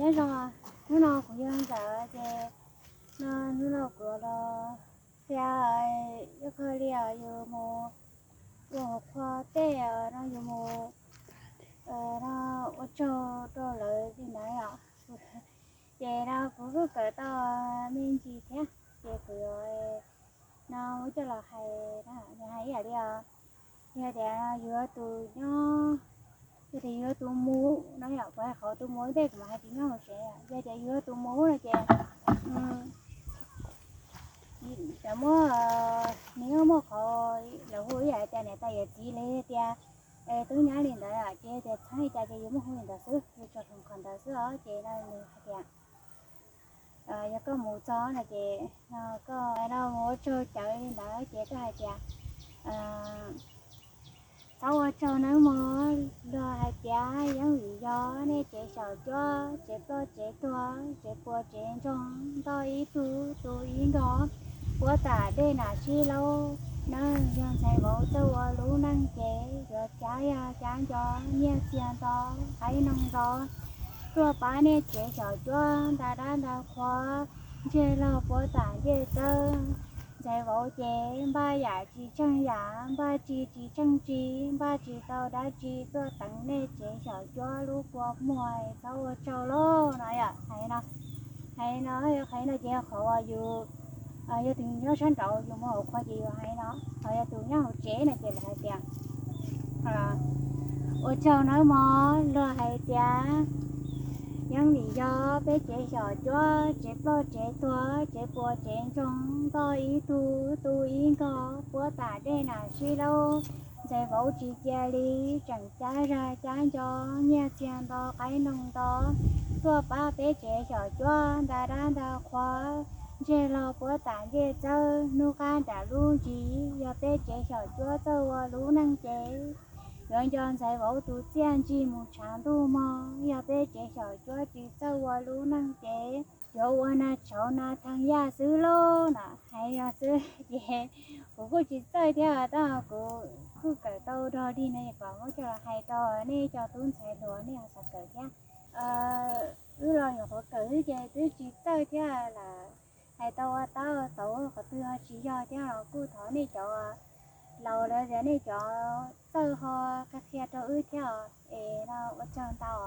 Nyob zoo, hnub no kuv yog Ntxawm ces no hnub no kuv los qhia ib qho li yus mus ua hauv qhua tej no yus mus no ua tsaug rau lawv li ntawd os. Ces no kuv kuj kawm tau me ntsis thiab ces kuv yuav no muab coj los hais, hais ib yam li os, yog tias yus yuav tus nyob, yog tias yus yuav tus mus no yom, kuv hais qhov tus mus tej kuv mam hais tias nyob hauv tsev, yog tias yus yuav tus mus no ces cov muab nws muaj qhov lawv hu ib yam tias niam tais yawm txiv li tias tub nyab li ntawd ces tias txheeb li cas ces yus muab hu li ntawd xwb, yus tso hloov qhov ntawd xwb os. Ces no nws hais tias yog koj mus txog no ces koj no mus ua tsaug cawv li ntawd ces koj hais tias txhob ua tsaug nawb mog, luag hais tias yeej vim yog nej tsev xyaum cuab tsev ploj tsev tuag tsev puas tsev ntsoog ntoj ib tug tu ib nkog puab tam dej nam sib laub nawb. Yog ntxhais vauv txawj ua lub neej ces yuav cav yag cav nco nyiaj txiag nto qaib noog nto tuaj pab nej tsev xyaum cuab nta dab nta qhuav ntseg log puab tam ncej txawb. Ntxhais vauv ces npaj yam tsis tsheej yam, npaj tsis tsis tsheej tsis, npaj tsis tau dab tsi tuaj teev nej tsev xyaum cuab lub kua muag, txhob ua tsaug lauj no yom. Hais no, hais no, hais no ces yog qhov uas yus yog tus nyob sab nraud yus mus hauv qhua ces yus hais no, ho yog tus nyob hauv tsev no ces lawv hais tias ua tsaug nawb mog, luag hais tias yeej vim yog peb tsev xyaum cuab tsev ploj tsev tuag tsev puas tsev ntsoog ntoj ib tug tu ib nkog puab tam dej nam sib laub. Ntxhais vauv tsis cia li tseem cav zag cav nco nyiaj txiag nto qaib noog nto tuaj pab peb tsev xyaum cuab nta dab nta qhuav ntseg log puab tam ncej txawb. Hnub qab nram lub ntsis yog peb tsev xyaum cuab txawj ua lub neej ces yuav nco ntxhais vauv tus txiaj ntsig mus tshav ntuj mog. Yog peb tsev xyaum cuab tsis txawj ua lub neej ces yuav ua nag tshauv nag thaj yaj xwb lauj no. Hais yog xwb ces kuv kuj tsis txawj thiab, tab kuv kuj kawm tau dog dig no es kom muab coj los hais rau nej cov tub ntxhais hluas nej ho xav kawm thiab. Wb los nyuam qhuav kawm xwb ces twb tsis txawj thiab lawm. Hais tau ua tab tau qhov twg ho tsis yog thiab los kuj thov nej cov laus lawm tias nej cov txawj ho qhia qhia rau wb thiab os. Es no ua tsaug ntau.